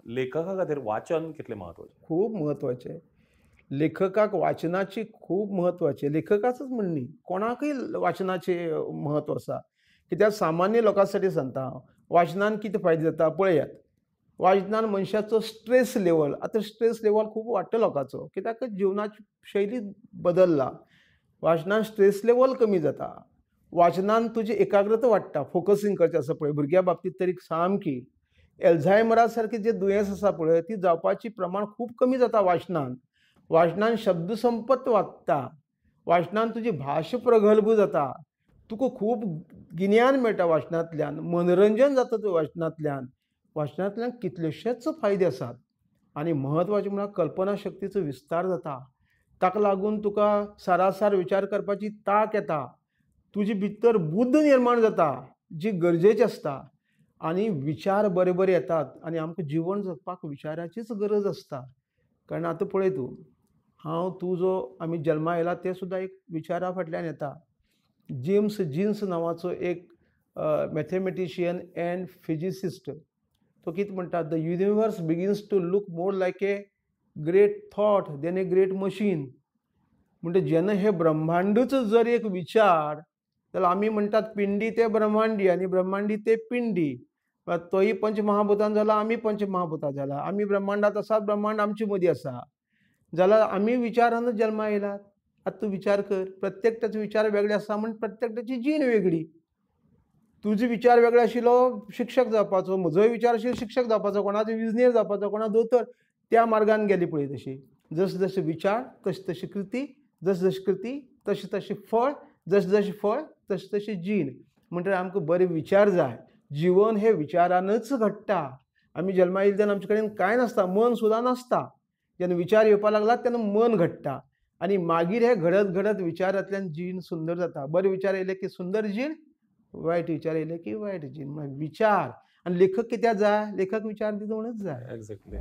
लेखका खातीर वाचन कितलें म्हत्वाचें? खूब म्हत्वाचें. लेखकाक वाचनाची खूब म्हत्वाचें. लेखकाचच म्हण न्ही, कोणाकय वाचनाचें म्हत्व आसा. कित्याक सामान्य लोकां साठी सांगता हांव, वाचनान कितें फायदो जाता पळयात. वाचनान मनशाचो स्ट्रेस लेवल, आतां स्ट्रेस लेवल खूब वाडटा लोकांचो, कित्याक जिवनाची शैली बदल्ला. वाचनान स्ट्रेस लेवल कमी जाता. वाचनान तुजी एकाग्रता वाडटा, फोकसींग करचें आसा पळय भुरग्यां बाबतींत तरी सामकी. एल्झायमरा सारकें जें दुयेंस आसा पळय ती जावपाची प्रमाण खूब कमी जाता वाचनान. वाचनान शब्दसंपत वाडटा, वाचनान तुजी भाशा प्रगल्भ जाता, तुका खूब गिन्यान मेळटा वाचनांतल्यान, मनोरंजन जाता तुजें वाचनांतल्यान. वाचनांतल्यान कितलेशेच फायदे आसात. आनी म्हत्वाचें म्हळ्यार कल्पना शक्तीचो विस्तार जाता. ताका लागून तुका सारासार विचार करपाची तांक येता, तुजे भितर बुद्द निर्माण जाता जी गरजेची आसता, आनी विचार बरे बरे येतात. आनी आमकां जिवन जगपाक विचाराचीच गरज आसता. कारण आतां पळय तूं, हांव तूं जो आमी जल्मा येयला ते सुद्दां एक विचारा फाटल्यान येता. जेम्स जीन्स नांवाचो एक मॅथेमेटिशियन एंड फिजिसिस्ट, तो कितें म्हणटा, the universe begins to look more like a great thought than a great machine. म्हणटा जेन्ना हे ब्रह्मांडूच जर एक विचार, जाल्यार आमी म्हणटात पिंडी ते ब्रह्मांडी आनी ब्रह्मांडी ते पिंडी. तोय पंचमहाभूतान जाला, आमी पंचमहाभूतां जाला, आमी ब्रह्मांडांत आसात, ब्रह्मांड आमचे मदीं आसा. जाल्यार आमी विचारानच जल्मा येयलात. आतां तूं विचार कर, प्रत्येकट्याचो विचार वेगळे आसा म्हण प्रत्येकट्याची जीण वेगळी. तुजो विचार वेगळो आशिल्लो शिक्षक जावपाचो, म्हजोय विचार आशिल्लो शिक्षक जावपाचो, कोणाचो इंजिनियर जावपाचो, कोणा दोतोर. त्या मार्गान गेली पळय तशी. जशे जशे विचार तशी तशी कृती, जशी जशी कृती तशें तशें फळ, जशें जशें फळ तशी तशी जीण. म्हणटकीर आमकां बरे विचार जाय. जिवन हे विचारानच घडटा. आमी जल्मा येयले तेन्ना आमचे कडेन कांय नासता, मन सुद्दां नासता. जेन्ना विचार येवपाक लागला तेन्ना मन घडटा, आनी मागीर हे घडत घडत विचारांतल्यान जीण सुंदर जाता. बरे विचार येयले की सुंदर जीण, वायट विचार येयले की वायट जीण. म्हळ्यार विचार. आनी लेखक कित्याक जाय? लेखक विचार दिवनच जाय. एक्झॅक्टली.